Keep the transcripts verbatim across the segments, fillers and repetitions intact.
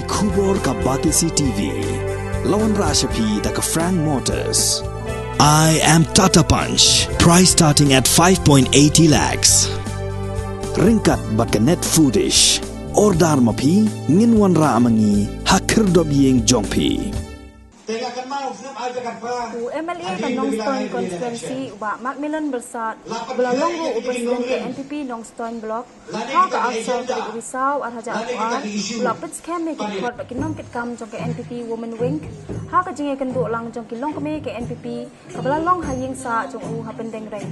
Khubor ka Batesi T V. La wanrah sha phi da ka Frank Motors. I am Tata Punch. Price starting at five point eighty lakhs. Ryngkat bad ka Net Foodish. Order ma phi, ngin wanrah ma ngi ha khyrdop ïing jong phi. U M L A ka Nongstoiñ Constituency, u Bah Macmillan Byrsat, uba la long ruh u President ka N P P Nongstoiñ Block, ha ka arphew saw tarik u Risaw arhajar arphew ar, u la pynskhem ïa ki khot bad ki nongkitkam jong ka N P P Women Wing ha ka jingïakynduh lang jong ki longkmie ka N P P kaba la long ha ïing sah jong u ha Pyndengrei.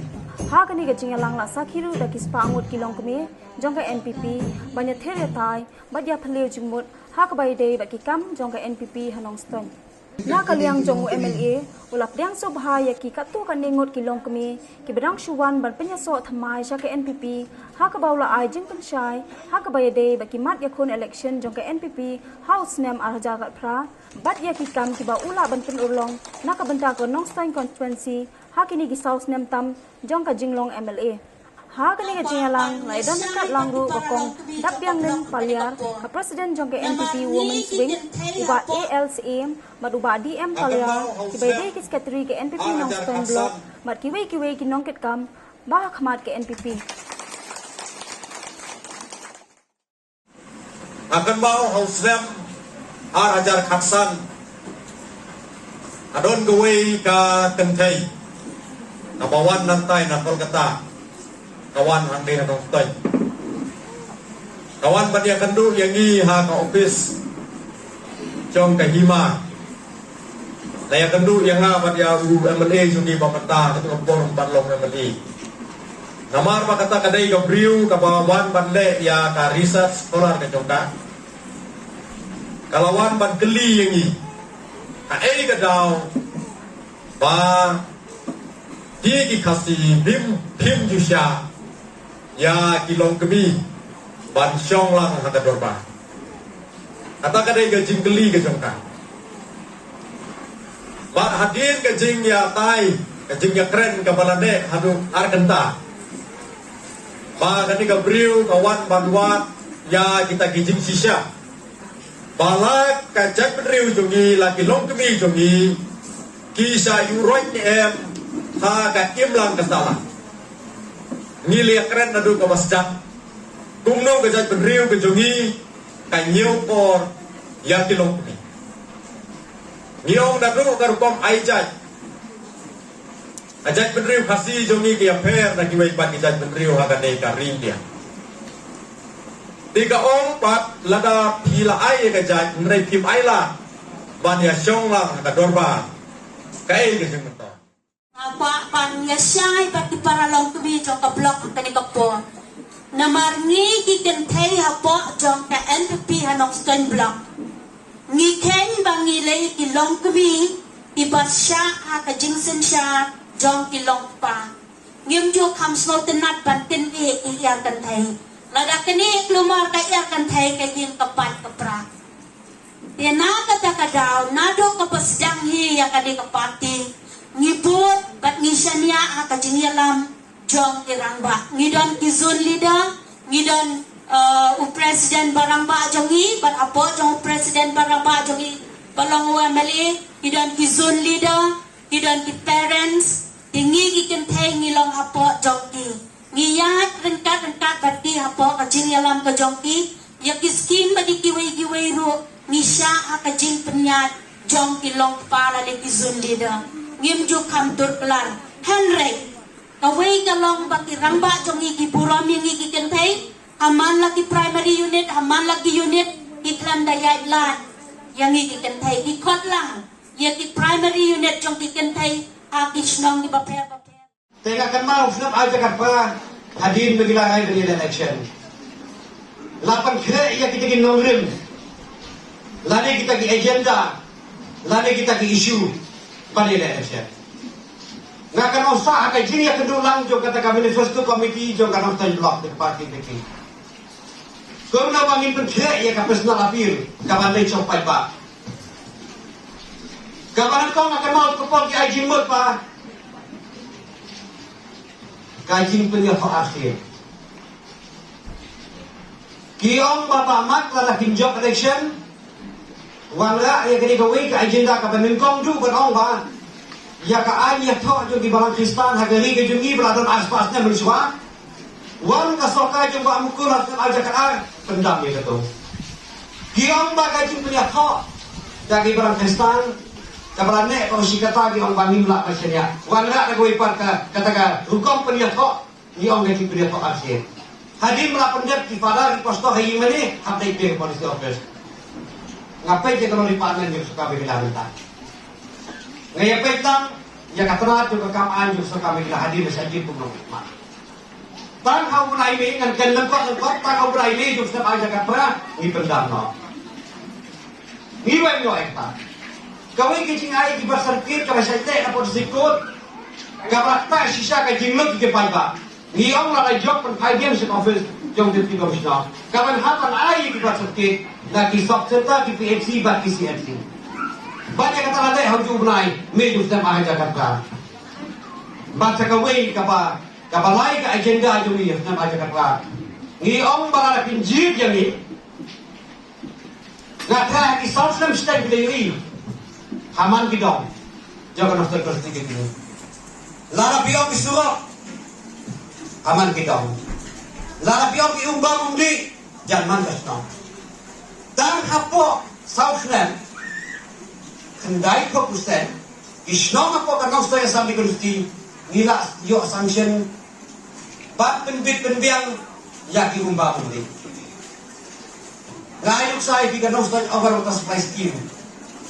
Ha kane ka jingïalang la sakhi ruh da ki spah ngut ki longkmie jong ka N P P ban ïathir ïatai bad ïaphylliew jingmut ha kaba ïadei bad ki kam jong ka N P P ha Nongstoiñ. Na ka liang jong u M L A, u la pdiang sngewbha ïa ki katto katne ngut ki longkmie kiba dang shu wan ban pynïasoh thymmai sha ka N P P, ha kaba u la ai jingpynshai ha kaba ïadei bad ki mat ïakhun election jong ka N P P ha u snem arhajar khatphra bad ïa ki kam kiba u lah ban pynurlong na ka bynta ka Nongstoiñ Constituency ha kine ki saw snem tam jong ka jinglong M L A. Ha kane ka jingïalang la ïadon ryngkat lang ruh ka Kong Dapbianglyne Paliar, ka President jong ka N P P Women's Wing, u Bah A L Syiem bad u Bah D M Paliar, kiba ïadei ki Secretary ka N P P Nongstoiñ Block bad kiwei kiwei ki nongkitkam ba ha khmat ka N P P. Nga kynmaw ha u snem arhajar khatsan, ka don kawei ka kynthei kaba wan nangtai na Kolkata, ka wan hangne ha Nongstoiñ. Ka wan ban ïakynduh ïa ngi ha ka ophis jong ka Hima. La ïakynduh ïa nga bad ïa u M L A jong ngi ba mynta, katto ka por bad long M L A. Namar ba kata ka dei ka briew kaba wan ban leh ïa ka research scholar ka jong ka. Ka la wan ban kylli ïa ngi, kaei ka daw ba ki, ki Khasi phim, phim ju shah ïa ki longkmie ban shong lang ha ka dorbar. Kata ka dei ka jingkylli ka jong ka. Bad hadien ka jingïatai, ka jingïakren kaba la neh haduh ar kynta, ba kane ka briew ka wan ban wad ïa kita ki jingshisha ba la ka jaitbynriew jong ngi, la ki longkmie jong ngi ki shah ïuh roit ne em ha ka imlang ka sahlang. Ngi la ïakren naduh kaba sdang kumno ka jaitbynriew ka jong ngi ka ñiewkor ïa ki longkmie. Ngi ong naduh ka rukom ai jait, ka jaitbynriew Khasi jong ngi ka ïapher na kiwei pat ki jaitbynriew ha kane ka ri India. Te ka ong pat, lada phi la ai ïa ka jait hynrei phim ai lad ban ïashong lang ha ka dorbar, kaei ka jingmyntoi? Nga kwah ban ïashai bad ki para longkmie jong ka block ha kane ka por. Namar ngi ki kynthei hapoh jong ka N P P ha Nongstoiñ Block, ngi kheiñ ba ngi lei ki longkmie kiba shah ha ka jingsynshar jong ki longkpa. Ngim ju kham sngewtynnat ban kyndiah ïa ka kynthei. Lada kyndiah kulmar ka ïa ka kynthei, ka ïing ka pait ka pra. Te na kata ka daw, naduh kaba sdang hi ïa kane ka party, ngi bud bad ngi shaniah ha ka jingïalam jong ki rangbah. Ngi don ki zone leader, ngi don, uh, u president ba rangbah jong ngi, bad hapoh jong u president ba rangbah jong ngi ba long u M L A, ngi don ki zone leader, ngi don ki parents, te ngi ki kynthei ngi long hapoh jong ki. Ngi ïaid ryngkat ryngkat bad ki hapoh ka jingïalam ka jong ki, ïa ki skim bad ïa kiwei kiwei ruh ngi shah ha ka jingpynïaid jong ki longkpa lane ki zone leader. Ngim ju kham tur klar. Hynrei kawei ka long ba ki rangbah jong ngi ki burom ïa ngi ki kynthei, ha man la ki primary unit, ha man la ki unit, ki khlem da ïaid lad ïa ngi ki kynthei, ki khot lang ïa ki primary unit jong ki kynthei ha ki shnong kiba pher bapher. Te nga kynmaw u snem arhajar khatphra, hadien ba ki la ngai ban ïaleh election, la pynkhreh ïa kita ki nongrim lane kita ki agenda lane kita ki issue ban ïaleh election. Nga kynmaw sah ha ka jingïakynduh lang jong kata ka manifesto committee jong ka Nongstoiñ Block, ka party ka ki. Kumno ba ngin pynkhreh ïa ka personal appeal kaba dei jong paidbah. Kaba nyngkong nga kynmaw ka por ki ai jingmut ba ka jingpynïasoh arsien. Ki ong ba Bah Mak lada kin jop election, Wanrah ïa kane kawei ka agenda kaba nyngkong, duh ban ong ba ïa ka aiñ ïathoh jong ki balang Khristan ha ka ri ka jong ngi ba la don arspah snem mynshuwa. Wan ka sorkar jong Bah Mukul ha snem ar hajar khatar pyndam ïa kato. Ki ong ba ka jingpynïathoh da ki balang Khristan kaba la neh ka shi katta, ki ong ba ngim lah ban shaniah. Wanrah da kawei pat ka, kata ka rukom pynïathoh. Ngi ong ka jingpynïathoh arsien. Hadien ba la pyndep ki father ki pastor ha ïing mane, hap dei phi police office. Nga peit ïa ka long department jong sorkar Meghalaya mynta. Nga ïa peit tang ïa ka tnat jong ka kam aiñ jong sorkar Meghalaya hadien ba shah jied kum nongmihkhmat. Tang ha u bnai Mei, ngan kren lyngkot lyngkot, tang ha u bnai Mei jong snem ar hajar khatphra ngi pyndam noh. Ngi weng noh ïa kata. Kawei ka jingai ki birth certificate kaba shah teh na pdeng District Court, kaba la ktah shisha ka jinglut ki paidbah. Ngi ong lada jop, pynphai biang sha ka office jong Deputy Commissioner, kaban hap ban ai ki birth certificate na ki sub center, ki P H C bad ki C H C. Bad ïa kata la dei ha uju u bnai Mei jong snem ar hajar khatphra. Bad sa kawei kaba, kaba lai ka agenda jong ngi ha snem ar hajar khatphra, ngi ong ba lada phin jied ïa ngi, nga tharai ha ki saw snem shiteng phi la ïohi ha man ki dong jong ka Nongstoiñ Constituency. Lada phi ong ki surok, ha man ki dong. Lada phi ong ki umbam umdih, jan man ka shnong. Tang hapoh saw snem, khyndai phew percent ki shnong hapoh ka Nongstoiñ Assembly Constituency ngi la ïoh sanction ban pynbit pynbiang ïa ki umbam umdih. Nga ai nuksa ïa phi ka Nongstoiñ Urban Water Supply Scheme,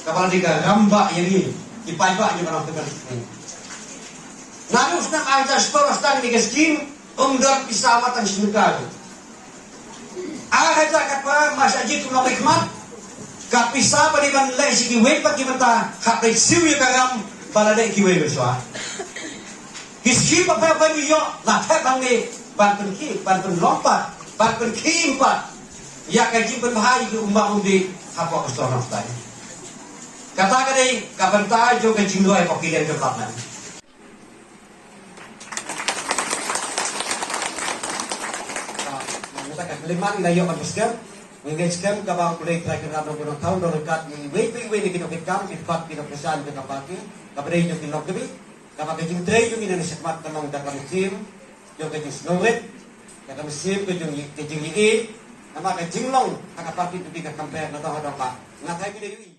kaba la dei ka rambah ïa ngi ki paidbah jong ka Nongstoiñ Constituency. Naduh snem ar hajar shiphew la sdang ïa ka scheme, ym don pisa wat tang shi tyngka ruh. Ar hajar khatphra ma shah jied kum nongmihkhmat, ka pisa ba dei ban leh sha kiwei pat ki bynta, hap dei siew ïa ka ram ba la dei kiwei mynshuwa. Ki scheme ba pher ba ngi ïoh, la thep hangne ban pynkhih, ban pynlong pat, ban pynkhih pat ïa ka jingpynbha ïa ki umbam umdih hapoh ka shnong Nongstoiñ. Kata ka dei ka bynta jong ka jingroi hapoh ki liang jong ka parliament. Mynta ka khyllipmat ngi la ïoh ban pynskhem, ngi ngeit skhem kaba U Blei U Trai Kynrad Nongbuh Nongthaw un don ryngkat ïa iwei pa iwei na ki nongkitkam, ki dkhot, ki nongkyrshan jong ka party, kaba dei jong ki longkmie, kaba ka jingtrei jong ngi na shakhmat ka long da ka mynsiem jong ka jingsngewrit, da ka mynsiem ka jong ka jingïeit, namar ka jinglong ha ka party to be ka compare na dong ha dong ba nga tharai phi la ïohi.